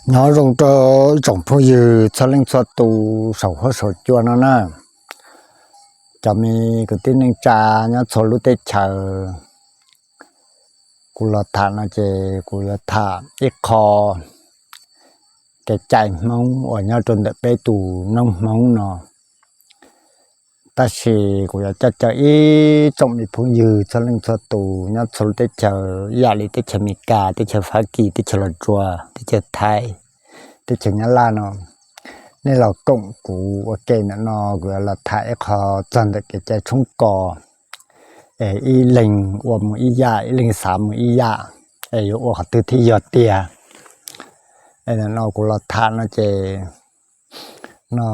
Nyob zoo rau tsoom phooj ywg txhua leej txhua tus saum huab saum cua no na. Cov me kwv tij neej tsa nyob txhua lub teb chaws, kuv los tham no ces kuv yuav tham ib qho kev cai Hmoob uas nyob rau ntawm peb tus noob Hmoob no. Tab sis kuv yuav coj caw ib tsoom me phooj ywg txhua leej txhua tus nyob txhua lub teb chaws, ib yam li teb chaws Amelikas, teb chaws Fabkis, teb chaws Los Tsuas, teb chaws Thaib, teb chaws Nyab Laj no, nej los koom kuv ua ke ntawm no. Kuv yuav los tham ib qho txog ntawm kev cai tshoob kos, es ib leeg ua mus ib yam, ib leeg xav mus ib yam, es yuav ua qhov twg thiaj yog tiag. Es ntawm no kuv los tham no ces no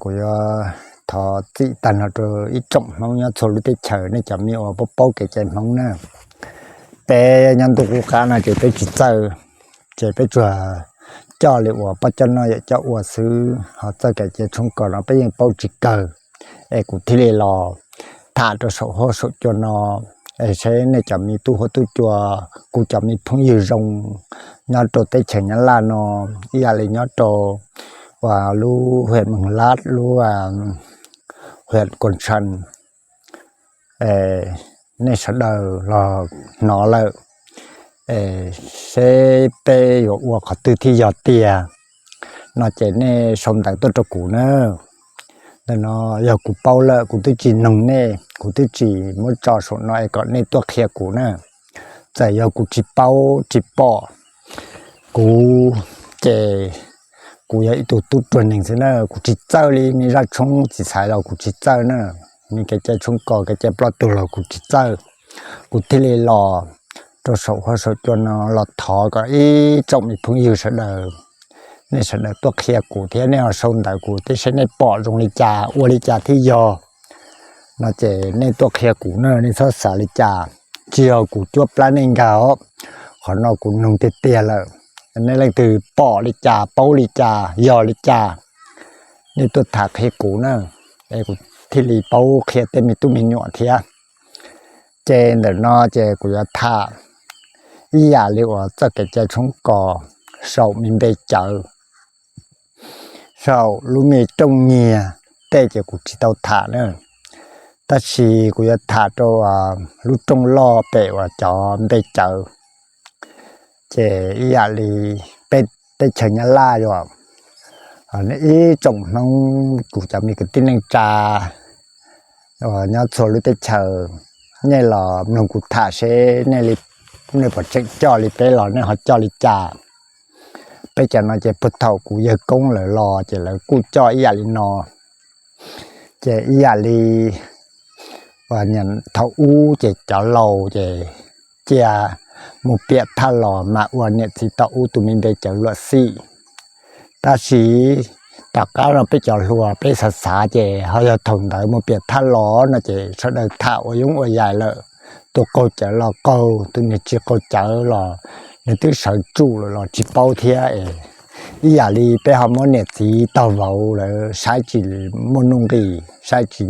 kuv yuav thov txim tag nrho rau ib tsoom Hmoob nyob txhua lub teb chaws, nej cov me uas paub paub kev cai Hmoob na. Peb nyob ntuj qub qab no ces peb tsis txawj, ces peb tsuas coj li uas poj coj noj yawm coj ua xwb, ho txoj kev cai tshoob kos no peb yeej paub tsis kawg. Es kuv thiaj li los tham rau saum huab saum cua no, es seb nej cov me tub huab tub cua, kuv cov me phooj ywg zoo nyob rau teb chaws Nyab Laj no, ib yam li nyob rau uas lub hwm Moos Lab, lub hwm Koos Tshas, nej sawv daws los hnov lawm, seb peb yuav ua qhov twg thiaj yog tiag no ces nej sau ntawv tuaj rau kuv na. Ntawm no yog kuv paub lawm kuv twb tsis noog nej, kuv twb tsis muab tso saum no es kom nej tuaj qhia kuv na. Txawm yog kuv tsis paub tsis pom, kuv ces kuv yog ib tug tub ruam neeg xwb na, kuv tsis txawj li me zaj tshoob txiv xaiv los kuv tsis txawj na, me kev cai tshoob kos kev cai ploj tuag los kuv tsis txawj. Kuv thiaj li los rau saum huab saum cua no los thov kom ib tsoom me phooj ywg sawv daws, nej sawv daws tuaj qhia kuv thiab nej ho sau ntawv kuv thiab seb nej pom zoo li cas ua li cas thiaj yog no ces nej tuaj qhia kuv na, nej txhob xav li cas. Tsis yog kuv cuab plab nej nkag os, qhov no kuv noog tiag tiag lawm. Nej leej twg pom li cas paub li cas yog li cas, nej tuaj tham qhia kuv na, es kuv thiaj li paub qhia tej me tub me nyuam thiab. Ces ntawm no ces kuv yuav tham ib yam li uas txoj kev cai tshoob kos saum me npe cawv, saum lub me rooj nyiag tej ces kuv tsis tau tham na, tab sis kuv yuav tham rau lub rooj loj pem uas cov npe cawv. Ces ib yam li peb teb chaws Nyab Laj yom, ib tsoom Hmoob kuv cov me kwv tij neej tsa uas nyob txhua lub teb chaws, nej los mloog kuv tham seb nej li, nej puas tseem coj li peb los nej ho coj li cas. Peb cov no ces puag thaum kuv yawg koob lawv los ces lawv kuj coj ib yam li no. Ces ib yam li thaum ub ces cov laus ces cia mus piam thaj los mas ua niam txiv tom ub tus me npe cawv luam xim. Tab sis tom qab no peb cov hluas peb xav xav ces ho yog thaum ntawd mus piam thaj los no ces sawv daws tham ua yoov ua yaig lawm. Tus qaug cawv los qaug, tus niag tsis qaug cawv los nws twb sawv tsum lawm los tsis paub thiab. Ib yam li peb ho muab niam txiv tog vauv lawv saib tsis muaj nuj nqis, saib tsis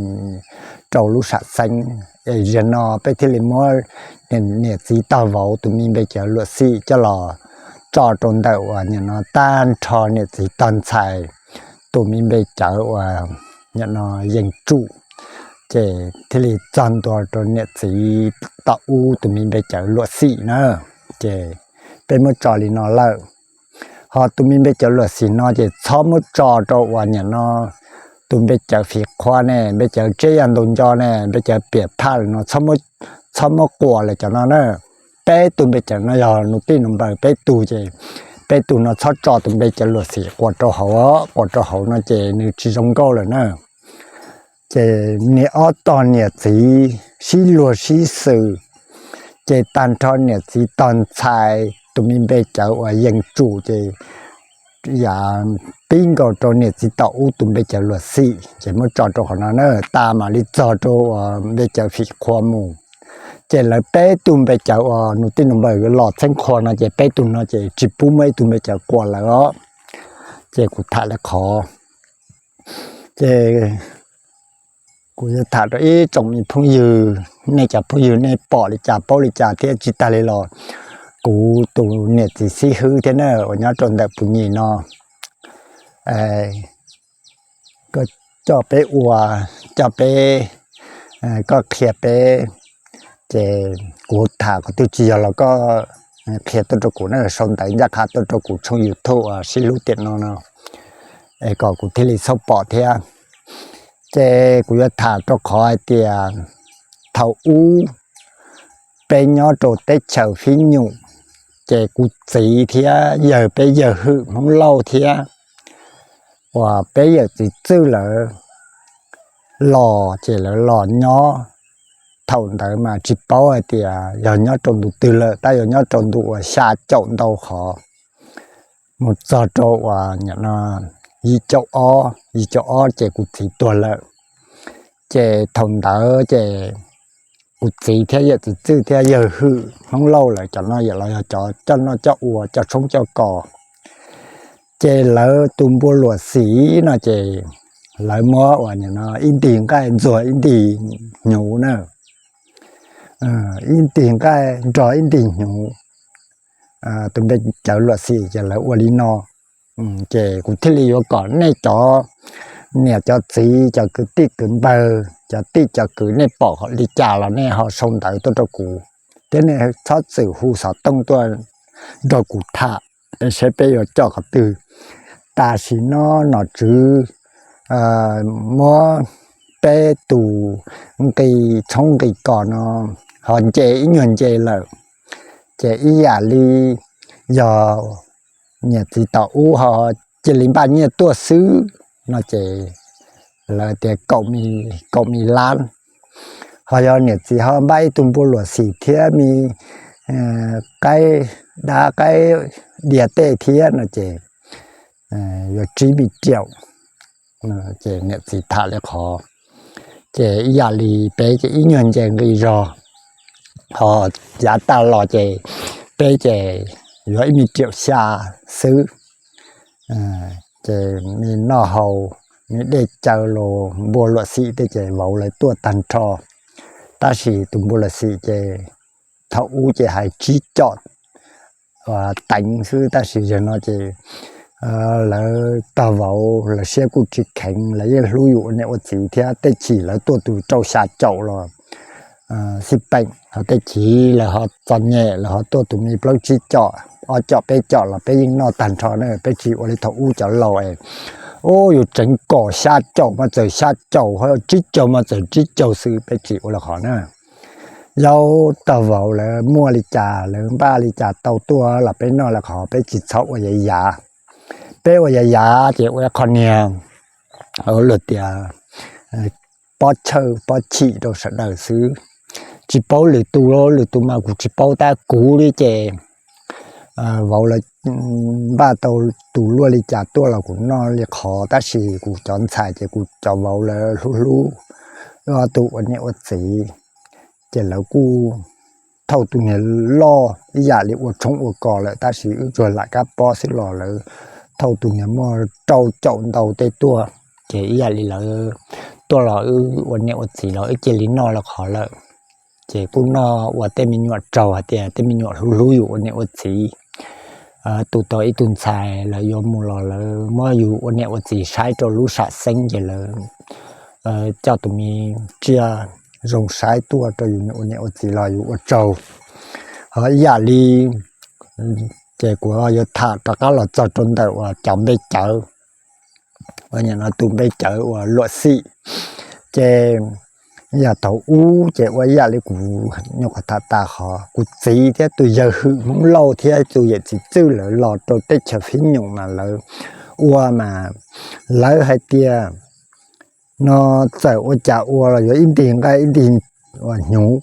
rau lub sam xeeb, es zaum no peb thiaj li muab niam txiv tog vauv tus me npe cawv luam xim coj los tso rau ntawm uas nim no tag nrho niam txiv tog ntxhais tus me npe cawv uas nim no yees tsum, ces thiaj li txog ntua rau niam txiv tom ub tus me npe cawv luam xim na. Ces peb muab tso li no lawm. Ho tus me npe cawv luam xim no ces txhob muab tso rau uas nim no tus npe cawv fim qhua ne, npe cawv tseb yag ntaus nco ne, npe cawv piam thaj lawm no, txhob muab quas lawm cov no na. Peb tug npe cawv no yog nus tij nus npawg peb tug ces peb tug no txhob tso tus npe cawv luam xim quas rau hauv, quas rau hauv no ces nws tsis zoo nkauj lawm na. Ces niam ob tog niam txiv sib luag sib xwm, ces tag nrho niam txiv tog ntxhais tus me npe cawv uas yees tsum ces yav pib nkaus rau niam txiv tom ub tus npe cawv luam xim ces muab tso rau qhov no na, tas mam li txog rau uas npe cawv fim qhua mus. Ces lawv peb tug npe cawv uas nus tij nus npawg los txheeb qhua no ces peb tug no ces tsis pub muaj ib tug npe cawv quas lawm os. Ces kuv tham lawv qhov, ces kuv yuav tham rau ib tsoom me phooj ywg, nej cov phooj ywg nej pom li cas paub li cas thiab tsis tag li los kuv tus niam txiv xib hwb thiab na uas nyob rau ntawm Pus Nyim no, koj coj peb ua, coj peb, koj qhia peb, ces kuv tham qhov twg tsis yog los koj qhia tuaj rau kuv na, sau ntawv ncaj qha tuaj rau kuv tshooj YouTube uas sib hlub tiam no no, es kom kuv thiaj li txhob pom thiab. Ces kuv yuav tham rau qhov hais tias thaum ub peb nyob rau teb chaws Fib Nyum, ces kuv txiv thiab yawg peb yawg hwm Hmoob Lauj thiab uas peb yawm txiv Txwj lawv los ces lawv los nyob. Thaum ntawd mas tsis paub hais tias yog nyob rau ntu twg lawm, tab yuav nyob rau ntu uas xya caum ntau qhov mus txog rau uas yim caum ob, yim caum ob ces kuv txiv tuag lawm. Ces thaum ntawd ces kuv txiv thiab yawm txiv Txwj thiab yawg hwm Hmoob Lauj lawv cov no yam los yog cov coj noj coj ua coj tshoob coj kos. Ces lawv tus npua luam xim no ces lawv muab uas ib ntig nqaij ntxuag ib ntig hnyuv na, ib ntig nqaij nrog ib ntig hnyuv. Tus npe cawv luam xim ces lawv ua li no. Ces kuv thiaj li yuav kom nej cov niam cov txiv cov kwv tij kwv npawg cov tij cov kwv nej pom li cas los nej ho sau ntawv tuaj rau kuv, thiab nej txhob txwm hu xov tooj tuaj nrog kuv tham, saib peb yuav coj qhov twg. Tam sim no nom tswv muab peb tus nqi tshoob nqi kos no ho nce ib nyuag nce lawm, ces ib yam li yog niam txiv tom ub ho cia li npaj nyiaj tuaj xwb no ces lawv tias kaum mi lab, ho yog niam txiv ho npaj ib tug npua luam xim thiab me qaib dab qaib diav tej thiab no ces yuav tsib mi riaum. Ces niam txiv tham li qhov, ces ib yam li peb ces ib nyuag nce nqi zog, ho yav tas los ces peb ces yuav ib me riaum xya xwb. Ces me noj haus, me dej cawv los npua luam xim tej ces vauv lawv tuaj tag nrho, tab sis tus npua luam xim ces thaum ub ces hais tsib caum teev xwb, tab sis zaum no ces lawv tog vauv lawv siab kuj tsis kheev, lawv yeej hlub yus ua niam ua txiv thiab, tej chim lawv tuaj tus rau xya caum los xij peem, ho tej chim lawv ho txom nyem lawv ho tuaj tus me plaub tsib caum, ob caum peb caum los peb yeej noj tag nrho na, peb tsis ua li thaum ub cov laus es ub yus tseev kaum xya caum mas txawm xya caum, tsib caug mas txawm tsib caug xwb, peb tsis ua li qhov na. Yog tog vauv lawv muaj li cas lawv npaj li cas tau tuaj los peb noj li qhov, peb tsis txhob ua yav yav. Peb ua yav yav ces ua qhov niag luag tias pob chawj pob chim rau sawv daws xwb. Tsis paub lwm tus, lwm tus mas kuv tsis paub, tab kuv li ces vauv lawv npaj tau tus luaj li cas tuaj los kuv noj li qhov, tab sis kuv cov ntxhais ces kuv cov vauv lawv hlub hlub, ob tug ua niam ua txiv, ces lawv kuj thauj tus niag loj ib yam li ua tshoob ua kos lawm, tab sis wb tsuas lam kab pob xwb los lawv thauj tus niag muaj rau caum ntau tej tuaj, ces ib yam li lawv tuaj los wb ua niam ua txiv los wb cia li noj li qhov lawm. Ces kuj noj ua tej me nyuam raug hais tias tej me nyuam hlub hlub yus ua niam ua txiv, tu tau ib tug ntxhais lawv yuav mus los lawv muab yus ua niam ua txiv saib rau lub sam xeeb ces lawv coj tus me tsiaj zoo saib tuaj rau yus ua niam ua txiv los yus ua tsaug. Ho ib yam li ces kuv yuav tham rov qab los txog rau ntawm uas cov npe cawv, ua tus npe cawv uas luam xim, ces yog thaum ub ces ua ib yam li kuv nyuam qhuav tham tas qhov kuv txiv thiab tus yawg hwm Hmoob Lauj thiab tus yawm txiv Txwj lawv los rau teb chaws Fib Nyoos mas lawv ua mas lawv hais tias no txawm ua cas ua los yuav ib ntig nqaij ib ntig hnyuv,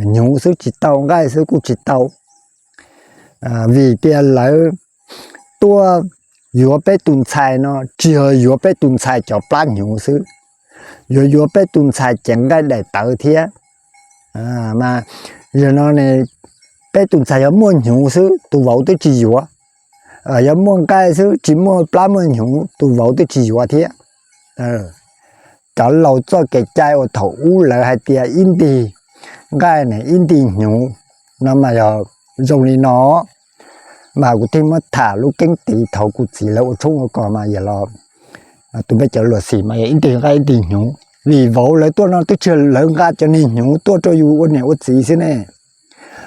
hnyuv xwb tsis tau, nqaij xwb kuj tsis tau, vim tias lawv tuaj yuav peb tus ntxhais no tsis yog yuav peb tus ntxhais cov plab hnyuv xwb, yuav yuav peb tus ntxhais cev nqaij daim tawv thiab. Mas yog no ne, peb tus ntxhais yog muaj hnyuv xwb tus vauv twb tsis yuav, yog muaj nqaij xwb tsis muaj plab muaj hnyuv tus vauv twb tsis yuav thiab. Cov laus txoj kev cai uas thaum ub lawv hais tias ib ntig nqaij ne ib ntig hnyuv no mas yog zoo li no. Mas kuv thiaj muab tham lub keeb tiv thaum kuv txiv lawv ua tshoob ua kos mas yog los tus npej cawv luam xim mas yog ib ntig nqaij ib ntig hnyuv, vim vauv lawv tuaj no twb tsis yog lawv nqa cov niag hnyuv tuaj rau yus ua niam ua txiv xwb ne,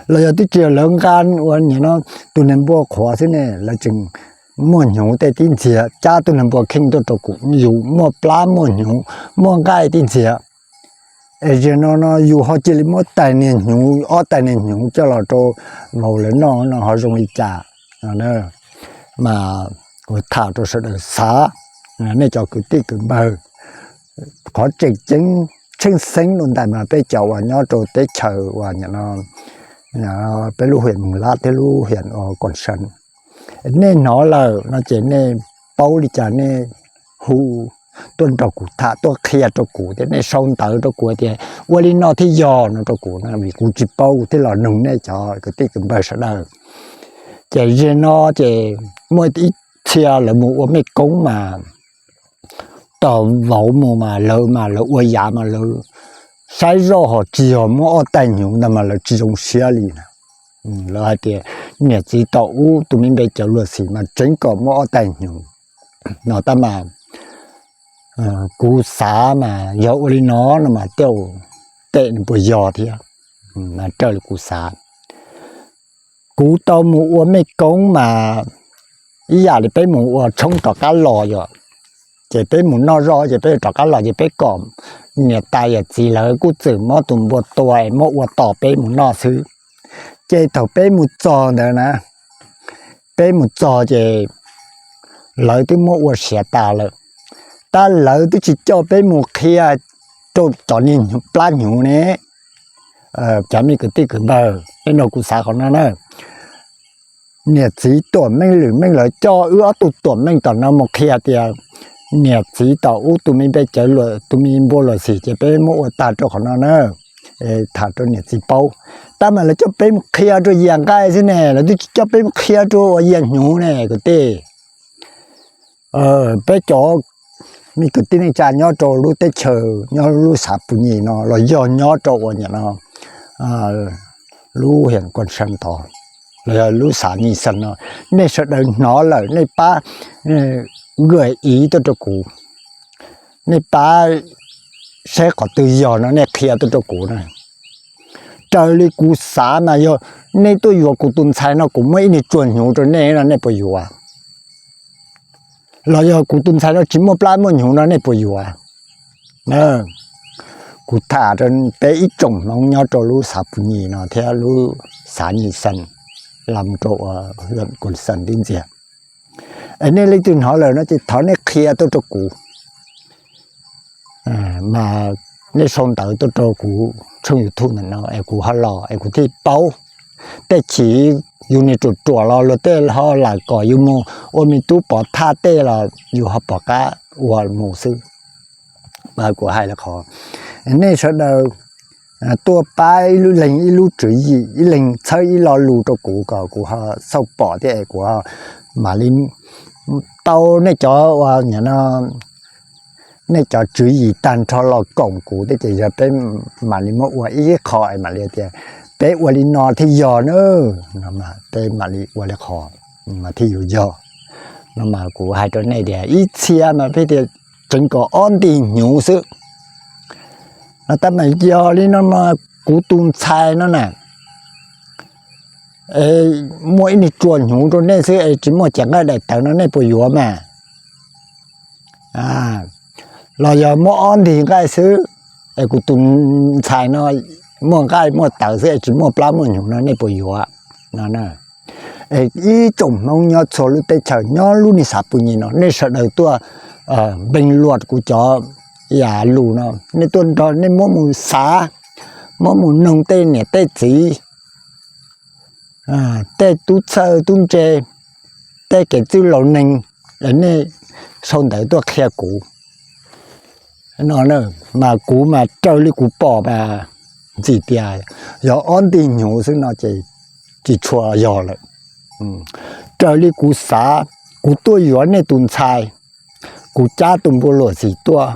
los yog twb tsis yog lawv nqa ua niam no tus niag npua qhuav xwb ne, lawv tseem muaj hnyuv tej tib ntxiag, cab tus niag npua kheej tuaj rau kuv, yus muaj plab muaj hnyuv muaj nqaij tib ntxiag. Es zaum no no yus ho cia li muab tais niag hnyuv, ob tais niag hnyuv coj los rau vauv lawv noj no ho zoo li cas? Mas kuv tham rau sawv daws xav, nej cov kwv tij kwv npawg, qhov tseem ceeb tsheej xeeb dua ntais mas peb cov uas nyob rau teb chaws uas peb lub hiam Moos Lab thiab lub hiam Koom Seem, nej hnov lawm no ces nej paub li cas nej hu tuaj nrog kuv tham, tuaj qhia rau kuv thiab nej sau ntawv rau kuv tias ua li no thiaj yog no rau kuv na, vim kuv tsis paub kuv thiaj los nug nej cov kwv tij kwv npawg sawv daws. Ces zaum no ces muaj ib txhia lawv mus ua mej koob mas tos vauv mus mas lawv mas lawv ua yav mas lawv saib zoj ho tsis yog muab ob tais hnyuv ntawd mas lawv tsis zoo siab li na. Lawv hais tias niam txiv tom ub tus me npe cawv luam xim mas tseev kom muab ob tais hnyuv no tab mas kuv xav mas yog ua li no no mas tej zaum tej puas yog thiab. Raws li kuv xav, kuv tau mus ua mej koob mas ib yam li peb mus ua tshoob rov qab los yom, ces peb mus noj zoj ces peb rov qab los ces peb kom niam tais yawm txiv lawv kuj txawm muab tus npua tua muab ua tos peb mus noj xwb. Ces thaum peb mus txog ntawd na, peb mus txog ces lawv twb muab ua siav tas lawm, tab lawv twb tsis coj peb mus qhia rau cov niag plab hnyuv ne. Cov me kwv tij kwv npawg, nej nrog kuv xav qhov no na. Niam txiv tuam meej lwm meej lawv coj wb ob tug tuam meej tom no mus qhia tias niam txiv tom ub tus me npe cawv luam, tus me npua luam xim ces peb muab ua tag rau qhov no na. Tham rau niam txiv paub, tab mas lawv coj peb mus qhia rau yias nqaij xwb ne, lawv twb tsis coj peb mus qhia rau uas yias hnyuv ne kwv tij. Peb cov me kwv tij neej tsa nyob rau lub teb chaws, nyob lub xav Pus Nyim no los yog nyob rau uas niam no lub hiam Koom Seem tod los yog lub xav Nyij Xeem no, nej sawv daws hnov lawm nej pab gaj iv tuaj rau kuv, nej pab saib qhov twg yog no nej qhia tuaj rau kuv na. Raws li kuv xav mas yog nej tuaj yuav kuv tus ntxhais no kuv muab ib niag tsuag hnyuv rau nej no nej puas yuav? Los yog kuv tus ntxhais no tsis muaj plab muaj hnyuv no nej puas yuav? Kuv tham rau peb ib tsoom Hmoob nyob rau lub xav Pus Nyim no thiab lub xav Nyij Xeem los rau Koom Seem tib ntxiag. Es nej leej twg hnov lawm no ces thov nej qhia tuaj rau kuv, mas nej sau ntawv tuaj rau kuv tshooj YouTube ntawm no es kuv ho los es kuv thiaj paub. Tej chim yus niag ruam ruam los luag tej ho lam kom yus mus ua me tub pov thaj tej los yus ho pom qab ua mus xwb. Mas kuv hais li qhov, nej sawv daws tuaj pab ib lub leeg ib lub tswv yim, ib leeg txhawb ib lo lus rau kuv kom kuv ho xauj pom thiab es kuv mam li tau nej cov uas nim no nej cov tswv yim tag nrho los koom kuv thiab ces yog peb mam li muab ua ib qho es mam li tias peb ua li no thiaj yog na, peb mam li ua li qhov mas thiaj yuav yog. No mas kuv hais rau nej tias ib txhia mas peb tias tseev kom ob nti hnyuv xwb no tab mas yog li no mas kuv tus ntxhais no na, es muaj ib niag tsuag hnyuv rau nej xwb es tsis muaj cev nqaij daim tawv no nej puas yuav mas? Los yog muaj ob ntig nqaij xwb es kuv tus ntxhais no muaj nqaij muaj tawv xwb es tsis muaj plab muaj hnyuv no nej puas yuav no? Es ib tsoom Hmoob nyob txhua lub teb chaws nyob lub niag xav Pus Nyim no nej sawv daws tuaj npeeg luam kuv cov yam lus no, nej tuaj nrog nej muab mus xav, muab mus noog tej niam tej txiv, tej tub txawj tub ntse, tej kev txwj laus neeg, nej sau ntawv tuaj qhia kuv no. Mas kuv mas raws li kuv pom mas ntxim tias yog ob ntig hnyuv xwb no ces tsis tshua yog lawm. Raws li kuv xav, kuv tuaj yuav nej tus ntxhais, kuv cab tus npua luam xim tuaj,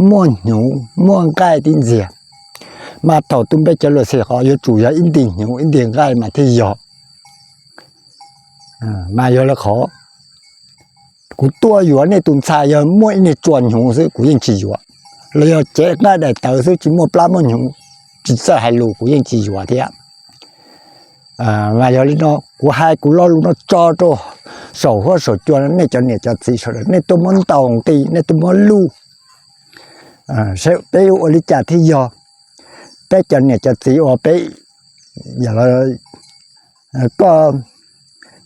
muaj hnyuv muaj nqaij tib ntxiag. Mas thaum tus npe cov luam xim qhov yuav tsum yog ib ntig hnyuv ib ntig nqaij mas thiaj yog. Mas yog li qhov kuv tuaj yuav nej tus ntxhais yog muaj ib niag tsua hnyuv xwb kuv yeej tsis yuav, los yog cev nqaij daim tawv xwb tsis muaj plab muaj hnyuv, tsis txawj hais lus kuv yeej tsis yuav thiab. Mas yog li no kuv hais kuv lo lus no tso rau saum huab saum cua no, nej cov niam cov txiv sawv daws nej tuaj muab ntaus nqi, nej tuaj muab luj, seb peb yuav ua li cas thiaj yog. Peb cov niam cov txiv uas peb, koj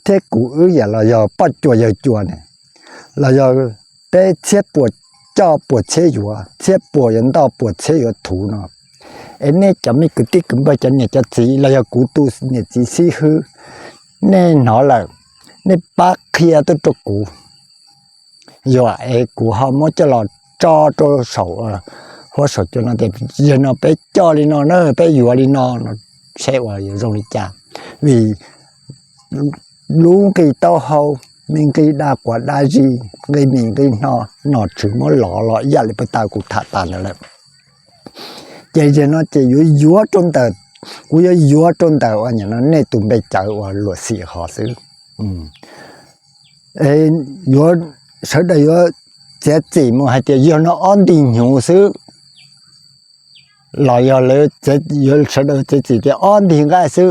thiab kuv wb yam los yog poj cuas yawg cuas ne, los yog peb txhiab puas coj puas txhiab yuav, txhiab puas yuav ntoj puas txhiab yuav thuv no, es nej cov me kwv tij kwv npawg cov niam cov txiv los yog kuv tus niam txiv xib hwb, nej hnov lawm, nej pab qhia tuaj rau kuv, yog es kuv ho muab coj los tso rau saum huab saum cua no tias yog no peb coj li no na, peb yuav li no, seb uas yuav zoo li cas. Vim lub nqi taub hau, me nqi da quav da zis, nqi mis nqi hno, nom tswv muab lov los ib yam li puag ta kuv tham tas ntawd lawm. Ces yog no ces yuav yuav rau ntawm, kuv yuav yuav rau ntawm uas nim no nej tus npe cawv uas luam xim hov xwb. Yuav, sawv daws yuav txiav txim mus hais tias yog no ob nti hnyuv xwb, los yog lawv, sawv daws txiav txim tias ob nti nqaij xwb.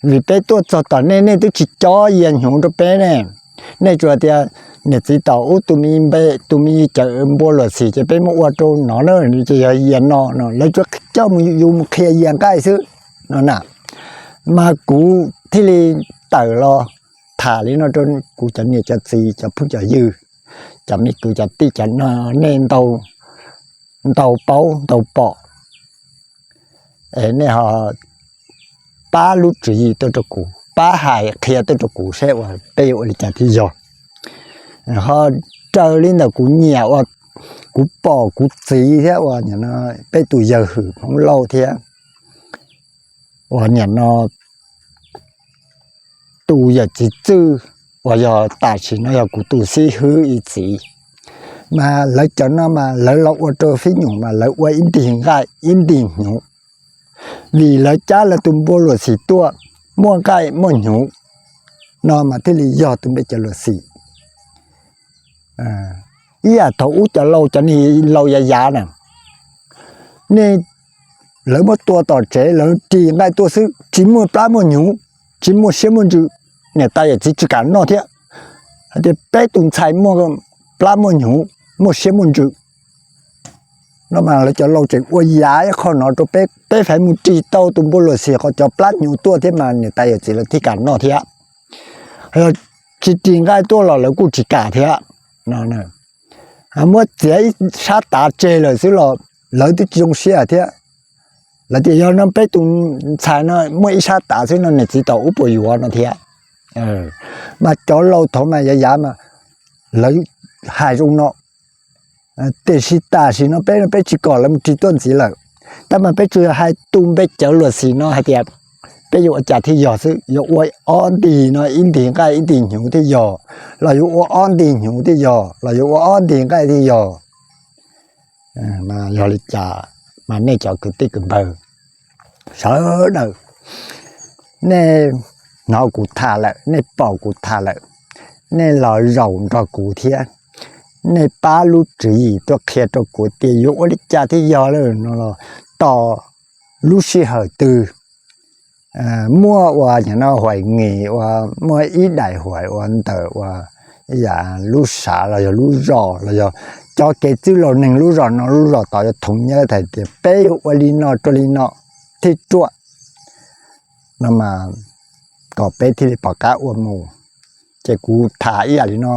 Vim peb tuaj txog tom nej, nej twb tsis cob yia hnyuv rau peb ne. Nej tsuas tias niam txiv tom ub tus me npe, tus me cawv npua luam xim ces peb muab ua rau no na, ces yog yia no no, lawv tsuas coj mus, yus mus qhia yia nqaij xwb no na. Mas kuv thiaj li tawm los tham li no rau kuv cov niam cov txiv, cov phooj cov ywg, cov me kwv cov tij, cov no nej ntau paub ntau pom, es nej ho pab lub tswv yim tuaj rau kuv, pab hais qhia tuaj rau kuv seb uas peb yuav ua li cas thiaj yog. Ho raws li ntawm kuv nyiam uas kuv pom kuv txiv thiab uas peb tus yawg hwm Hmoob Lauj thiab uas nim no tus yawm txiv Txwj uas yog tam sim no yog kuv tus xib hwb ib txiv, mas lawv cov no mas lawv los ua rau fib nyuam mas lawv ua ib ntig nqaij ib ntig hnyuv, vim lawv cab lawv tus npua luam xim tuaj, muaj nqaij muaj hnyuv no mas thiaj li yog tus npe cawv luam xim. Ib yam thaum ub cov laus, cov niag laus yav yav na, nej, lawv muab tua tom tsev lawv ris nqaij tuaj xwb, tsis muaj plab muaj hnyuv, tsis muaj siab muaj ntsws, niam tais yawm txiv tsis kam noj thiab. Hais tias peb tus ntxhais muaj plab muaj hnyuv, muaj siab muaj ntsws no mas lawv cov laus tseem ua yav ib qho no rau peb, peb feem mus ris tau tus npua luam xim qhov cov plab hnyuv tuaj thiab mas niam tais yawm txiv lawv thiaj kam noj thiab. Tsis ris nqaij tuaj los lawv kuj tsis kam thiab. Muab txiav ib sab tav tseg lawm xwb los lawv twb tsis zoo siab thiab. Lawv tias yog no peb tus ntxhais no muaj ib sab tav xwb no niam txiv tom ub puas yuav no thiab. Mas cov laus thaud mas yav yav mas lawv hais zoo no, tiam sis tam sim no peb, peb tsis kom lawv mus ris tuaj ntxiv lawm, tab mas peb tsuas hais tus npe cawv luam xim no hais tias peb yuav ua cas thiaj yog xwb, yuav ua ob ntig no ib ntig nqaij ib ntig hnyuv thiaj yog, los yuav ua ob ntig hnyuv thiaj yog, los yuav ua ob ntig nqaij thiaj yog. Yog li cas mas nej cov kwv tij kwv npawg sawv daws, nej hnov kuv tham lawm, nej pom kuv tham lawm, nej los zaum nrog kuv thiab, nej pab lub tswv yim tuaj qhia rau kuv tias yuav ua li cas thiaj yog lawm no los, tos lub sij hawm twg muaj uas nim no huaim ngim uas muaj ib daim huaim uas ntawm uas yam lub sav los yog lub zos los yog cov kev txwj laus neeg lub zos no lub zos tod yuav thoov nyab hais tias peb yuav ua li no rau li no thiaj ruaj no mas, kom peb thiaj li pom qab ua mus. Ces kuv tham ib yam li no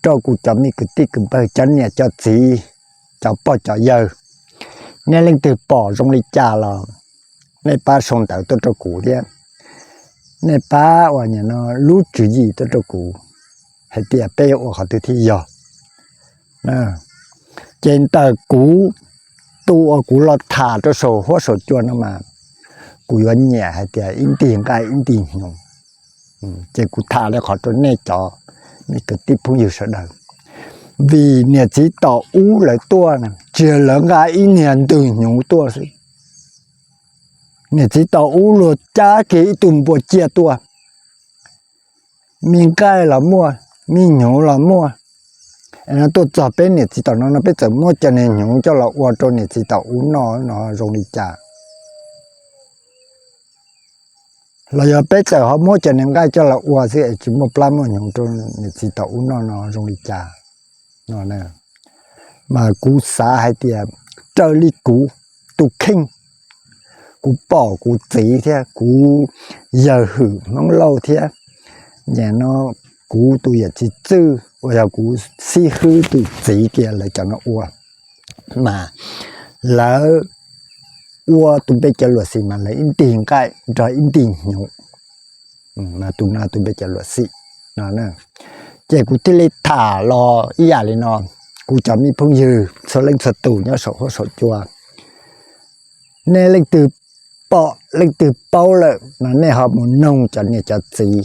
rau kuv cov me kwv tij kwv npawg, cov niam cov txiv, cov pog cov yawg, nej leej twg pom zoo li cas los nej pab sau ntawv tuaj rau kuv thiab, nej pab uas nim no lub tswv yim tuaj rau kuv hais tias peb yuav ua qhov twg thiaj yog. Ces ntawm kuv tus uas kuv los tham rau saum huab saum cua no mas kuv yuav nyiam hais tias ib ntig nqaij ib ntig hnyuv. Ces kuv tham li qhov rau nej cov me kwv tij phooj ywg sawv daws, vim niam txiv tom ub lawv tuaj tsis yog lawv nqa ib niag ntws hnyuv tuaj xwb. Niam txiv tom ub luag cab kiag ib tug npua ciaj tuaj, me nqaij los muaj, me hnyuv los muaj. Es no tuaj txog peb niam txiv tom no no peb txawm muab cov niag hnyuv coj los ua rau niam txiv tom ub noj no zoo li cas? Los yog peb txawm ho muab cov niag nqaij coj los ua xwb es tsis muaj plab muaj hnyuv rau niam txiv tom ub noj no zoo li cas? No, mas kuv xav hais tias raws li kuv tus kheej, kuv pom kuv txiv thiab kuv yawg hwm Hmoob Lauj thiab, nim no kuv tus yawm txiv Txwj uas yog kuv xib hwb tus txiv kiag lawv cov no ua, mas lawv ua tus npe cov luam xim mas lawv ib ntig nqaij nrog ib ntig hnyuv, mas tus no tus npe cov luam xim no. Ces kuv thiaj li tham los ib yam li no, kuv cov me phooj ywg txhua leej txhua tus nyob saum huab saum cua, nej leej twg pom leej twg paub lawm no nej ho mus noog cov niam cov txiv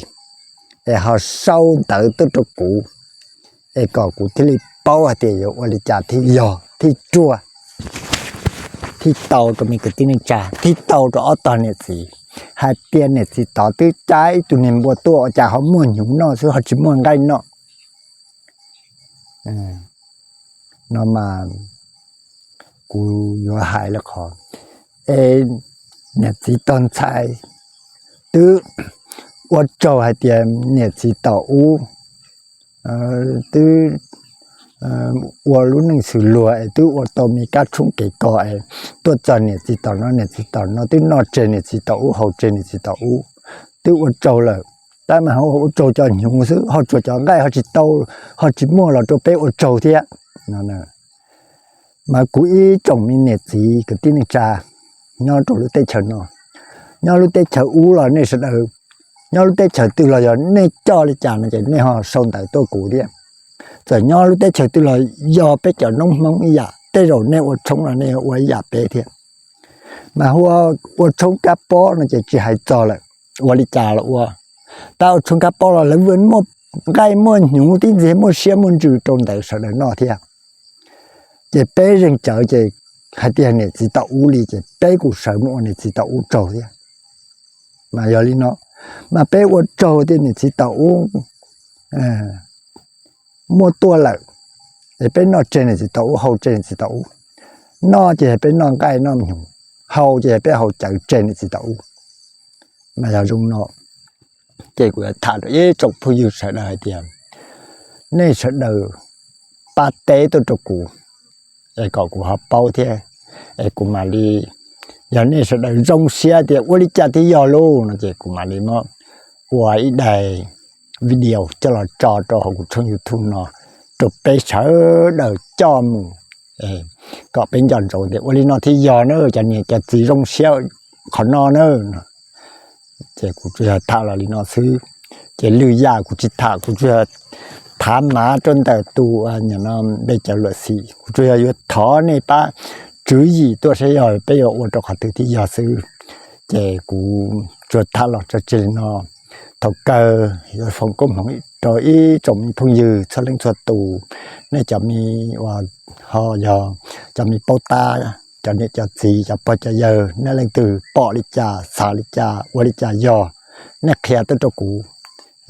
es ho sau ntawv tuaj rau kuv, es kom kuv thiaj li paub hais tias yuav ua li cas thiaj yog thiaj ruaj, thiaj tau rau me kwv tij neej tsa, thiaj tau rau ob tog niam txiv, hais tias niam txiv tod twb cab ib tug niag npua tuaj ua cas ho muaj hnyuv noj xwb ho tsis muaj nqaij noj. No mas kuv yuav hais lawm qhov es niam txiv tog ntxhais twb ua tsaug hais tias niam txiv tom ub twb ua lub neej xws luag es twb ua tau me kab tshoob kev kos es tuaj txog niam txiv tom no, niam txiv tom no twb noj tseg niam txiv tom ub, haus tseg niam txiv tom ub, twb ua tsaug lawm. Tab mas ho ua tsaug cov hnyuv xwb, ho tsuas cov nqaij ho tsis tau, ho tsis muaj los rau peb ua tsaug thiab. Mas kuv ib tsoom me niam txiv kwv tij neej tsa nyob rau lub teb chaws no, nyob lub teb chaws ub los nej sawv daws, nyob lub teb chaws twg los yog nej coj li cas no ces nej ho sau ntawv tuaj kuv thiab. Txawm nyob lub teb chaws twg los yog peb cov noob Hmoob ib yam, tej zaum nej ua tshoob los nej ua ib yam peb thiab. Mas hu ua tshoob kab pob no ces tsis hais txog lawm, ua li cas los ua, tab ua tshoob kab pob los lawv muaj nqaij muaj hnyuv tib ntxiv, muaj siab muaj ntsws rau ntawd sawv daws noj thiab. Ces peb zeeg cawv ces hais tias niam txiv tom ub li ces peb kuj sawv mus ua niam txiv tom ub tsaug thiab. Mas yog li no, mas peb ua tsaug tias niam txiv tom ub muaj tuaj lawm, es peb noj tseg niam txiv tom ub, haus tseg niam txiv tom ub. Noj ces peb noj nqaij noj hnyuv, haus ces peb haus cawv tseg niam txiv tom ub. Mas yog zoo no, ces kuv yuav tham rau ib tsoom phooj ywg sawv daws hais tias nej sawv daws pab teb tuaj rau kuv, es kom kuv ho paub thiab, es kuv mam li, yog nej sawv daws zoo siab tias ua li cas thiaj yog lauj no ces kuv mam li muab ua ib daim video coj los tso rau hauv kuv tshooj YouTube no rau peb sawv daws coj mus, kom peb nco ntsoov tias ua li no thiaj yog na, cov niam cov txiv zoo siab qhov no na. Ces kuv tsuas yog tham los li no xwb, ces lwm yam kuv tsis tham, kuv tsuas yog thav mav rau ntawm tus npe cawv luam xim, kuv tsuas yog yuav thov nej pab tswv yim tuaj saib yog peb yuav ua rau qhov twg thiaj yog xwb. Ces kuv tsuas tham los tso tseg li no. Thaum kawg yuav foom koob hmoov rau ib tsoom me phooj ywg txhua leej txhua tus, nej cov me, ho yog cov me paub tab, cov niam cov txiv, cov pog cov yawg, nej leej twg pom li cas xav li cas ua li cas yog, nej qhia tuaj rau kuv,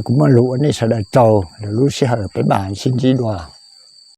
kuv muaj lus ua nej sawv daws tsaug, lwm lub sij hawm peb mam sib ntsib dua.